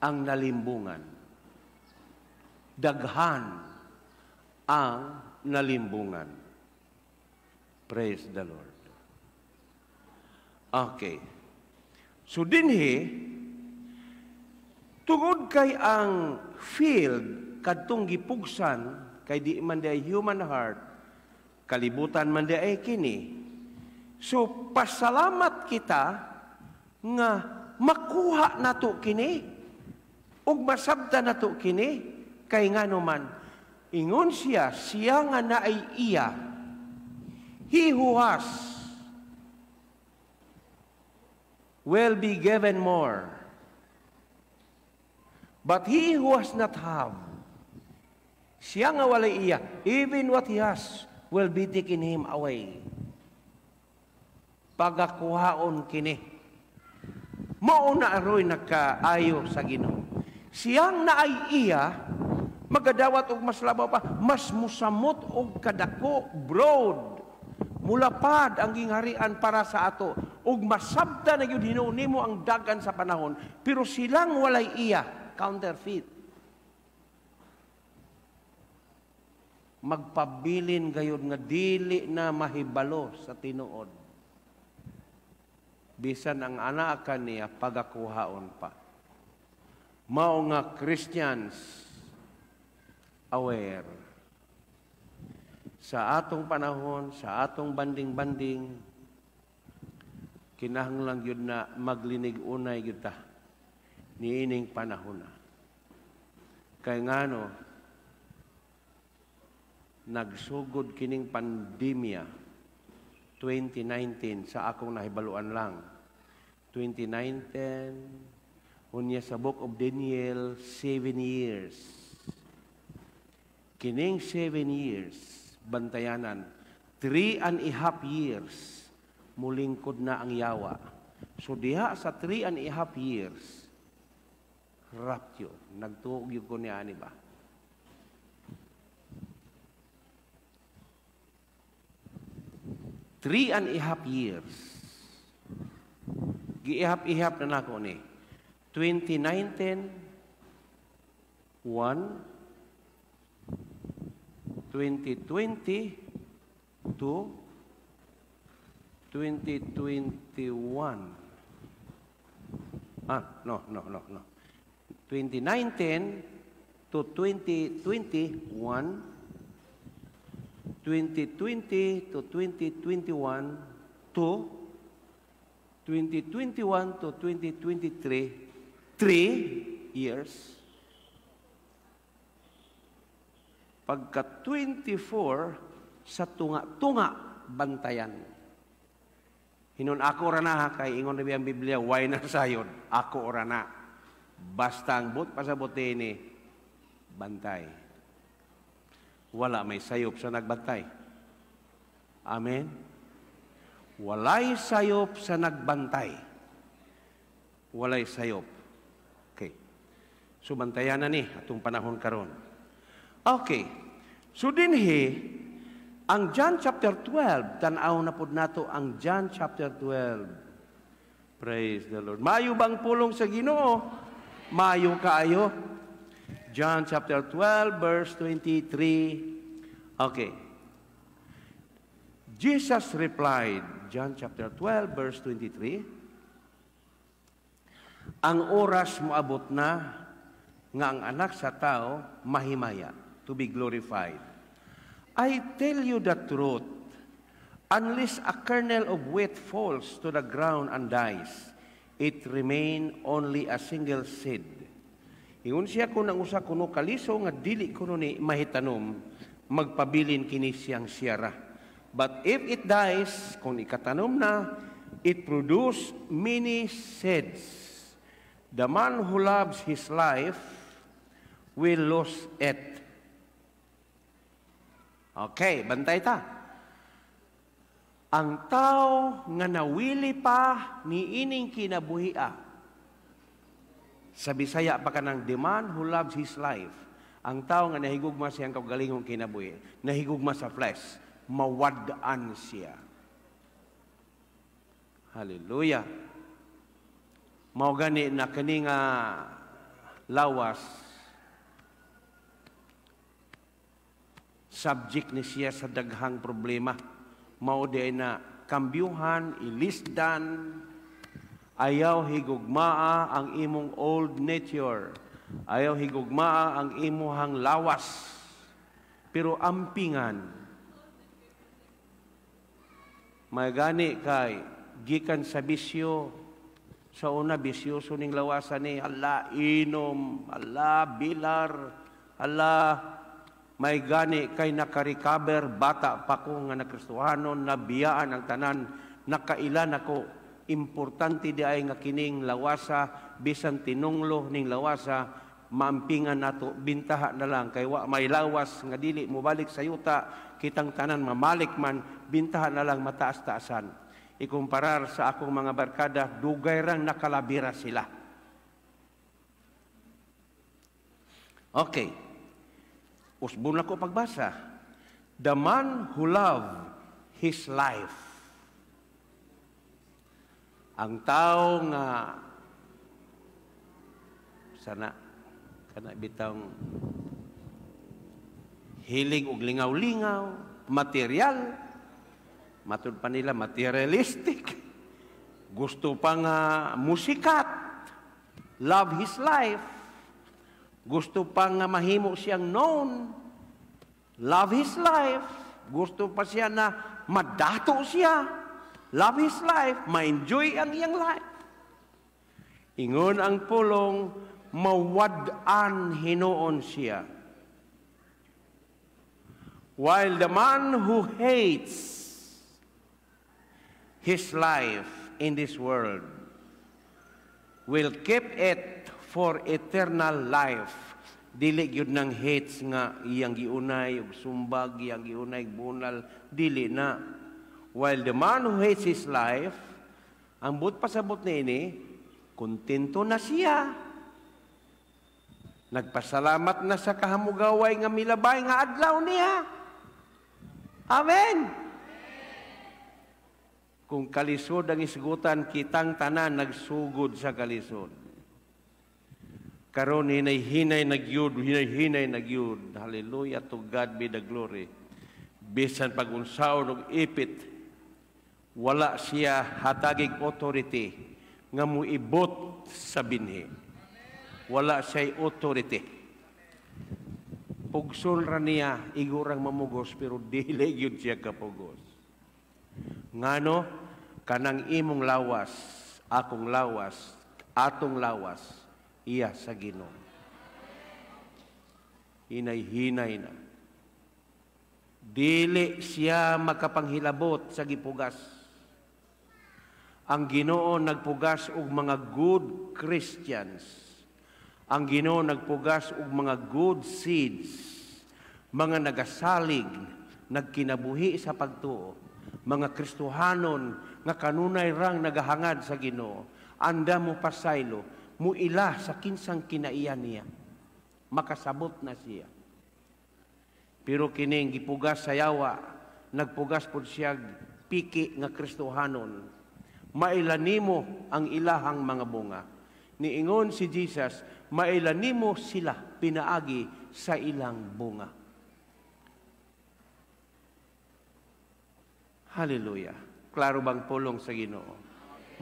ang nalimbungan. Daghan ang nalimbungan. Praise the Lord. Okay. So dinhi, tungod kay ang field kadtong gipugsan kay di man di human heart, kalibutan man di ay kini. So pasalamat kita nga makuha nato kini ug masabta nato kini kay ngano man ingon siya, siya nga naay iya, he who has will be given more. But he who has not have, siya nga walay iya, even what he has will be taken him away. Pagakuhaon kini. Mao na aroy nakaayo sa Ginoo. Siyang naay iya, magadawat og mas labaw pa, mas musamot og kadako, broad. Mulapad ang gingharian para sa ato. Ug masabta na gyud hinuon nimo ang dagan sa panahon, pero silang walay iya, counterfeit. Magpabilin gayud nga dili na mahibalo sa tinuod. Bisan ang anak niya pagakuhaon pa. Mao nga Christians aware sa atong panahon, sa atong banding-banding, kinahanglan gyud na maglinig-unay gyud ta niining panahon na. Kay ngano, nagsugod kining pandemya 2019 sa akong nahibaluan lang. 2019, unya sa Book of Daniel, 7 years. Kining 7 years, bantayanan, 3.5 years, mulingkod na ang yawa. So diha sa 3.5 years, rapture. Nagtuog yun ko niya, ani ba? 3.5 years. Giihap-ihap na nako ni. 2019, 1, 2020 to 2021. Ah, no. 2019 to 2021, 2020 to 2021 to 2021 to 2023, 3 years. Pagka 24, sa tunga-tunga bantayan. Hinon ako ra na kay ingon na ang Biblia, way na sayod? Ako ra na. Basta ang buot pasabot ni bantay. Wala may sayop sa nagbantay. Amen. Walay sayop sa nagbantay. Walay sayop. Okay. So bantayan na ni atong panahon karon. Okay. So dinhi ang John chapter 12, tan-aw na pud nato ang John chapter 12. Praise the Lord. Maayo bang pulong sa Ginoo? Maayo kaayo. John chapter 12 verse 23. Okay. Jesus replied, John chapter 12 verse 23, "Ang oras moabot na nga ang Anak sa Tao mahimaya," to be glorified. "I tell you the truth, unless a kernel of wheat falls to the ground and dies, it remain only a single seed." Ingon siya, kung ang usa kuno kaliso nga dili kuno ni mahitanom, magpabilin kini siyang siyara. But if it dies, kung ikatanom na, it produce many seeds. The man who loves his life will lose it. Okay, bantay ta. Ang tao nga nawili pa ni ining kinabuhia. Sa Bisaya pa kanang "the man who loves his life." Ang tao nga nahigugma siyang kaugalingong kinabuhi, nahigugma sa flesh, mawad-an siya. Hallelujah. Mao gani na kani nga lawas, subject ni siya sa daghang problema. Mao di na kambyuhan, ilisdan, ayaw higugmaa ang imong old nature. Ayaw higugmaa ang imuhang lawas. Pero ampingan. Magani kay gikan sa bisyo, sa una bisyoso ning lawasan ni ala inom, ala bilar, ala may gani kay nakarecover, bata pa ko nga nakristohanon, nabiyaan ang tanan, nakailan ako. Importante di ay nga kining lawasa, bisan tinunglo ning lawasa, maampingan nato, bintaha na lang kay wa may lawas nga dili mobalik sa yuta, kitang tanan mamalik man, bintaha na lang mataas-taasan. Ikumparar sa akong mga barkada, dugay rang nakalabira sila. Okay. Usbon ako pagbasa. The man who loved his life. Ang tao nga sana kana bitang hilig og lingaw-lingaw, material, matud pa nila materialistic, gusto pa nga musikat, love his life, gusto pa nga mahimo siyang known, love his life, gusto pa siya na madato siya, love his life, ma-enjoy ang iyang life. Ingon ang pulong, mawad-an hinuon siya. While the man who hates his life in this world will keep it for eternal life. Dili gyud nang hates nga iyang giunay og sumbag, iyang giunay bunal, dili na. While the man who hates his life, ang buot pasabot niini, kontento na siya. Nagpasalamat na sa kahamugaway nga milabay nga adlaw niya. Amen. Kung kalisod ang isgutan, kitang tanan nagsugod sa kalisod. Karon hinay-hinay na gyud, hinay-hinay na gyud. Hallelujah, to God be the glory. Bisan pag unsaon og ipit, wala siya hatagig authority nga muibot sa binhi. Wala siya authority. Pugson ra niya, igurang mamugos, pero dili gyud siya kapugos. Ngano, kanang imong lawas, akong lawas, atong lawas, iya sa Ginoo. Hinay-hinay na. Dili siya makapanghilabot sa gipugas. Ang Ginoo nagpugas og mga good Christians. Ang Ginoo nagpugas og mga good seeds, mga nagasalig, nagkinabuhi sa pagtuo, mga Kristohanon nga kanunay rang nagahangad sa Ginoo, anda mo pasaylo, muila sa kinsang kinaiya niya. Makasabot na siya. Pero kining gipugas sa yawa, nagpugas pod siya piki nga Kristohanon. Maila nimo ang ilahang mga bunga. Niingon si Jesus, maila nimo sila pinaagi sa ilang bunga. Hallelujah. Klaro bang pulong sa Ginoo?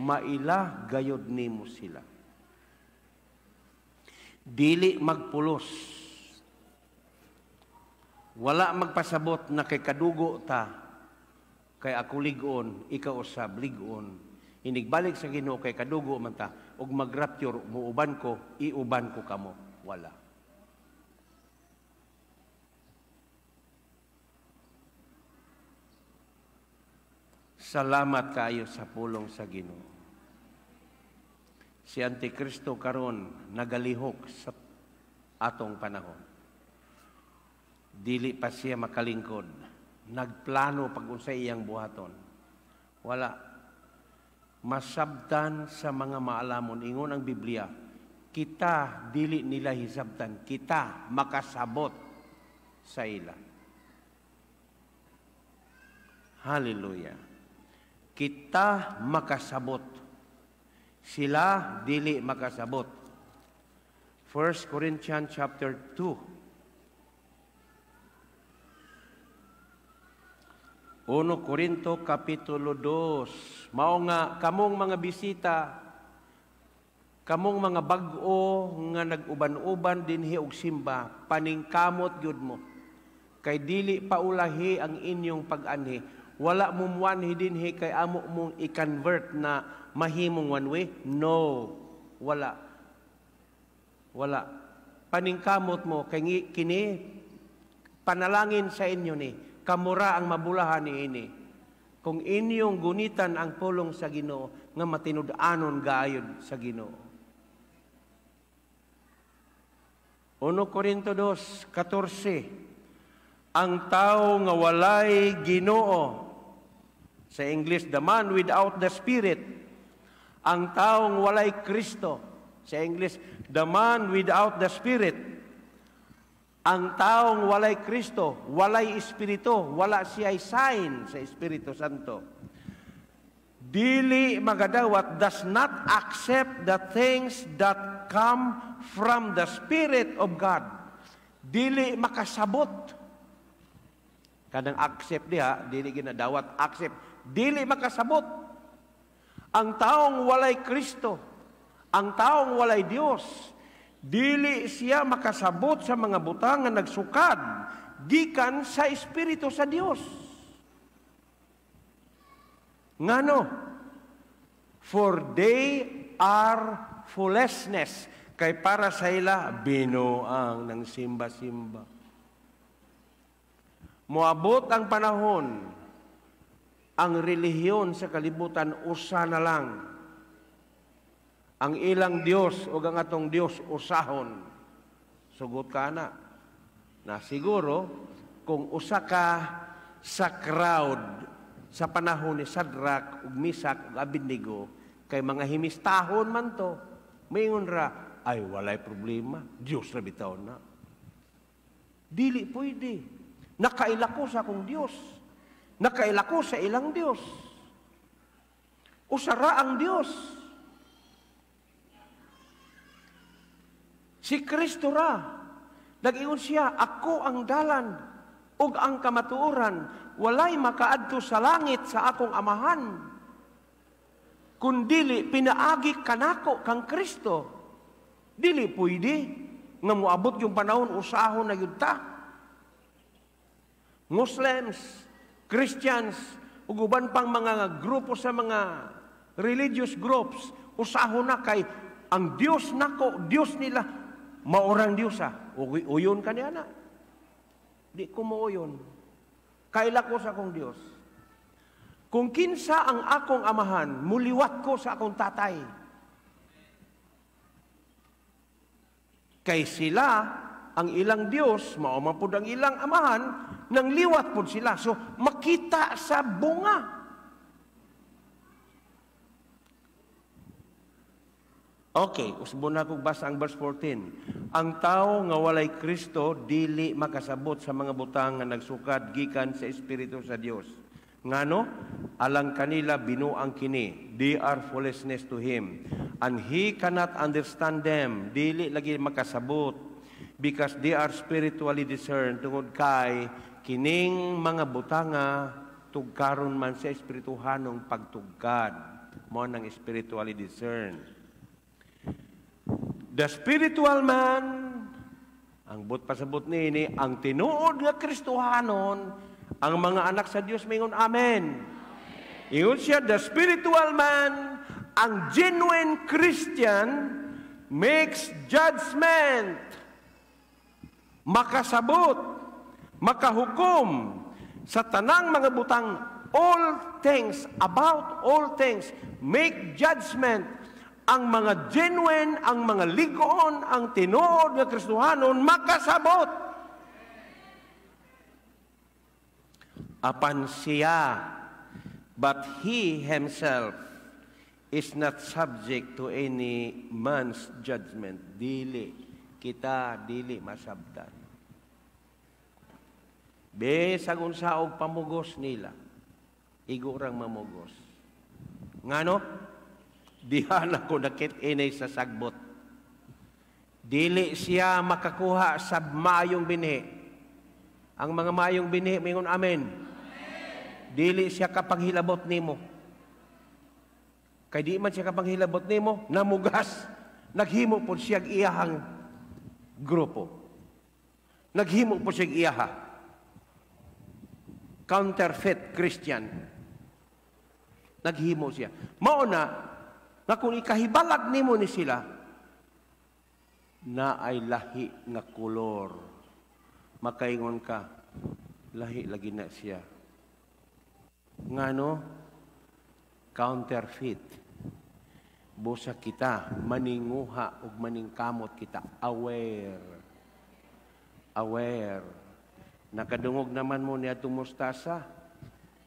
Maila gayod nimo sila. Dili magpulos. Wala magpasabot na kay kadugo ta, kay ako lig-on, ikaw usab lig-on. Inigbalik sa Ginoo kay kadugo man ta, ug magrapture, muuban ko, iuban ko kamo. Wala. Salamat kaayo sa pulong sa Ginoo. Si Antikristo karon nagalihok sa atong panahon. Dili pa siya makalingkod. Nagplano pag unsay iyang buhaton. Wala. Masabtan sa mga maalamon. Ingon ang Biblia, kita dili nila hisabtan, kita makasabot sa ila. Hallelujah. Kita makasabot. Sila dili makasabot. 1 Corinthians chapter 2. 1 Corinto kapitulo 2. Mao nga kamong mga bisita, kamong mga bag-o nga nag-uban-uban dinhi og simba, paningkamot gyud mo. Kay dili paulahi ang inyong pag-anhi. Wala mo muanhi dinhi kay amo mong i-convert na mahimong one way. No, wala. Wala. Paningkamot mo kay kini panalangin sa inyo ni kamura ang mabulahan ni ini. Kung inyong gunitan ang pulong sa Ginoo nga matinud-anon gayud sa Ginoo. 1 Corinto 2:14. Ang tao nga walay Ginoo, sa English, the man without the Spirit. Ang taong walay Kristo, sa English, the man without the Spirit. Ang taong walay Kristo, walay Espiritu, wala siya'y sign sa Espiritu Santo. Dili magadawat, does not accept the things that come from the Spirit of God. Dili makasabot. Kanang accept diha, dili ginadawat, accept. Dili makasabot. Ang taong walay Kristo, ang taong walay Dios, dili siya makasabot sa mga butang nga nagsukad gikan sa Espiritu sa Dios. Ngano? For they are foolishness. Kay para sa ila, binuang ng simba-simba. Moabot ang panahon, ang relihiyon sa kalibutan usa na lang. Ang ilang Dios o ang atong Dios usahon. Sugot ka na. Na siguro, kung usa ka sa crowd sa panahon ni Shadrach ug Meshach ug Abednego, kay mga himistahon man to, maingon ra, ay walay problema, Dios ra bitaw na. Dili pwede. Nakaila ko sa akong Dios. Nakaila ko sa ilang Dios. Usara ang Dios. Si Kristo ra. Nag-ingon siya, "Ako ang dalan ug ang kamatuoran, walay makaadto sa langit sa akong Amahan kun dili pinaagi kanako, kang Kristo." Dili pwede nga moabot yung panahon usahon na yun ta. Muslims, Christians, ug uban pang mga grupo sa mga religious groups, usahon na kay ang Dios nako, Dios nila, maurang Dios ah. Uyon ka niya na. Di ko mauyon. Kaila ko sa akong Dios. Kung kinsa ang akong amahan, muliwat ko sa akong tatay. Kay sila, ang ilang Dios, mao man pud ang ilang amahan, nang liwat pud sila. So, makita sa bunga. Okay, usbon na kog basa ang verse 14. Ang tao nga walay Kristo dili makasabot sa mga butang nga nagsukad gikan sa Espiritu sa Dios. Ngano? Alang kanila binuang kini. They are foolishness to him. And he cannot understand them. Dili lagi makasabot. Because they are spiritually discerned. Tungod kay kining mga butanga tugkaron man sa espirituhanong pagtugkad. Mo nang spiritually discerned. The spiritual man, ang but pasabot niini, ang tinuod nga Kristohanon, ang mga anak sa Dios mingon amen. Ingon siya, the spiritual man, ang genuine Christian makes judgment. Makasabot, makahukom sa tanang mga butang, all things, about all things, make judgment. Ang mga genuine, ang mga ligon, ang tinuod nga Kristohanon, makasabot. Apan siya, but he himself is not subject to any man's judgment. Dili, kita dili masabtan. Bisag unsa og pamugos nila, igo rang mamugos. Ngano? Diha na ko nakit inay sa sagbot. Dili siya makakuha sa maayong binhi. Ang mga maayong binhi, mingon amen. Amen. Dili siya kapanghilabot nimo. Kay di man siya kapanghilabot nimo, namugas. Naghimo po siya iyahang grupo. Naghimo po siya iyaha. Counterfeit Christian. Naghimo siya. Mao na, na kung ikahibalag nimo ni sila, na ay lahi nga kolor. Makaingon ka, lahi lagi na siya. Ngano? Counterfeit. Busa kita, maninguha ug maningkamot kita. Aware. Aware. Nakadungog naman mo niya itong mustasa.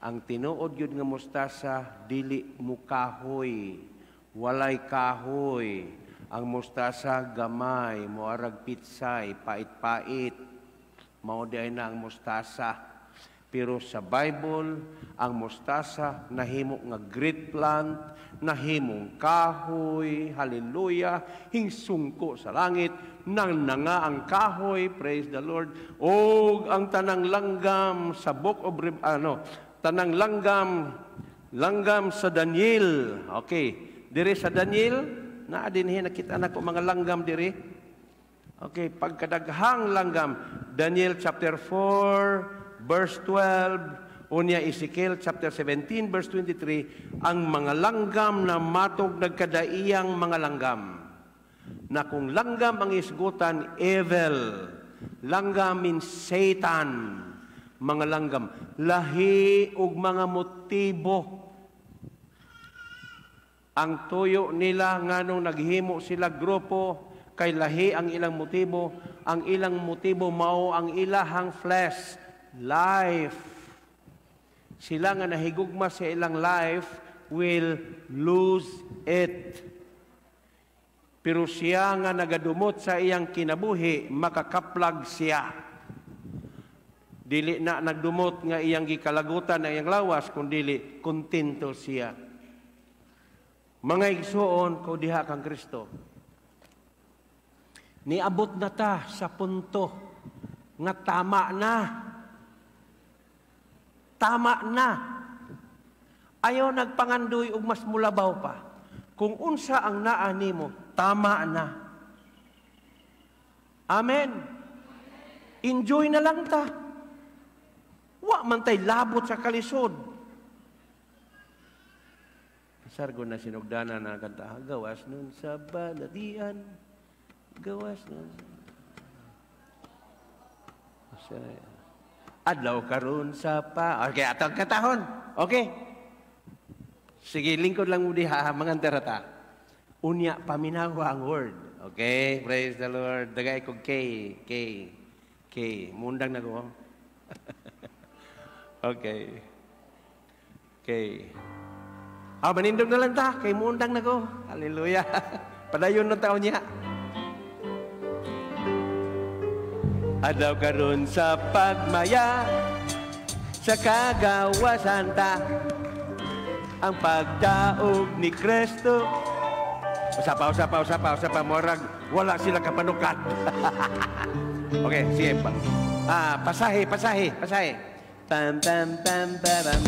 Ang tinuod yun nga mustasa, dili mukahoy. Walay kahoy. Ang mustasa gamay, moarag pitsay, pait-pait. Mao di ay na ang mustasa. Pero sa Bible, ang mustasa nahimo nga great plant, nahimong kahoy, hallelujah, hingsungko sa langit, nang nanga ang kahoy, praise the Lord. Og ang tanang langgam sa book of tanang langgam sa Daniel. Okay. Diri sa Daniel, naa dinhi nakita nako mga langgam diri. Okay, pagkadaghang langgam, Daniel chapter 4 verse 12, unya Ezekiel chapter 17 verse 23, ang mga langgam na matog nagkadaiyang mga langgam. Na kung langgam ang isgutan, evil. Langgam means Satan. Mga langgam, lahi og mga motibo. Ang tuyo nila nganong naghimo sila grupo kay lahi ang ilang motibo, ang ilang motibo mao ang ilahang flesh, life. Sila nga nahigugma sa ilang life will lose it. Pero siya nga nagadumot sa iyang kinabuhi, makakaplag siya. Dili na nagdumot nga iyang gikalagutan ang iyang lawas, kundili kontento siya. Mga igsuon ko diha kang Kristo. Niabot na ta sa punto nga tama na. Tama na. Ayaw nagpangandoy og mas mulabaw pa. Kung unsa ang naa nimo, tama na. Amen. Enjoy na lang ta. Wa man tay labot sa kalisod. Sargo na sinugdana na kanta, gawas nun sa balatian, gawas nun sa adlaw karon sa pa. Okay, atong katahon. Okay. Sige, lingkod lang mo diha, mangantera ta. Unya, paminawa ang word. Okay, praise the Lord. Dagay ko K, K, K. Mundang na ko. Okay. K. Ah, manindog na lang ta. Kay mundang na ko. Hallelujah. Padayon ng taon niya. Adlaw karon sa pagmaya, sa kagawasan ta, ang pagdaog ni Kristo. Usapa, usapa, usapa, usapa, morag, wala sila kapanukat. Okay, sige. Pasahe, pasahe, pasahe. Pam, pam, pam, pam, pam.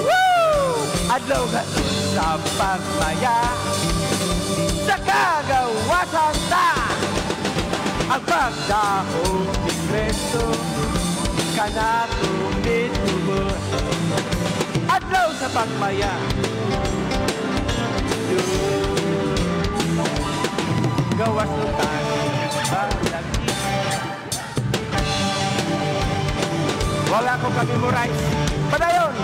Woo! Adlaw karon sa pagmaya, sa kagawasan ta, ang pagdaog ni Kristo, kanatong nitubo. Adlaw sa pagmaya, gawas ng tayo. Wala ko ka-memorize. Padayon!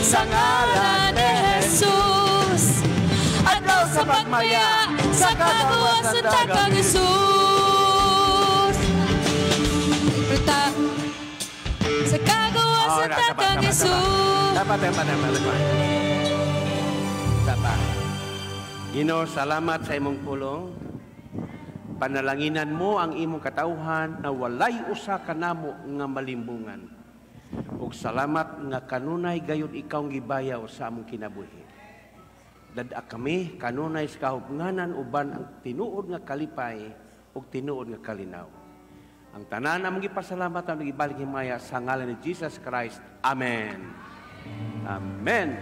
Sa ngalan ni Jesus, adlaw sa pagmaya, sa kagawasan ta kang Jesus. Prita, sa kagawasan ta kang Jesus. Dapat, dapat, dapat, dapat. Dapat. Ginoo, salamat sa imong pulong. Panalanginan mo ang imong katawhan na walay usa kanamo nga malimbungan. Ug salamat nga kanunay gayud ikaw ang gibayaw sa among kinabuhi. Dad-a kami kanunay sa kahupnganan uban ang tinuod nga kalipay ug tinuod nga kalinaw. Ang tanan among gipasalamatan ug gibalik himaya sa ngalan ni Jesus Christ. Amen. Amen.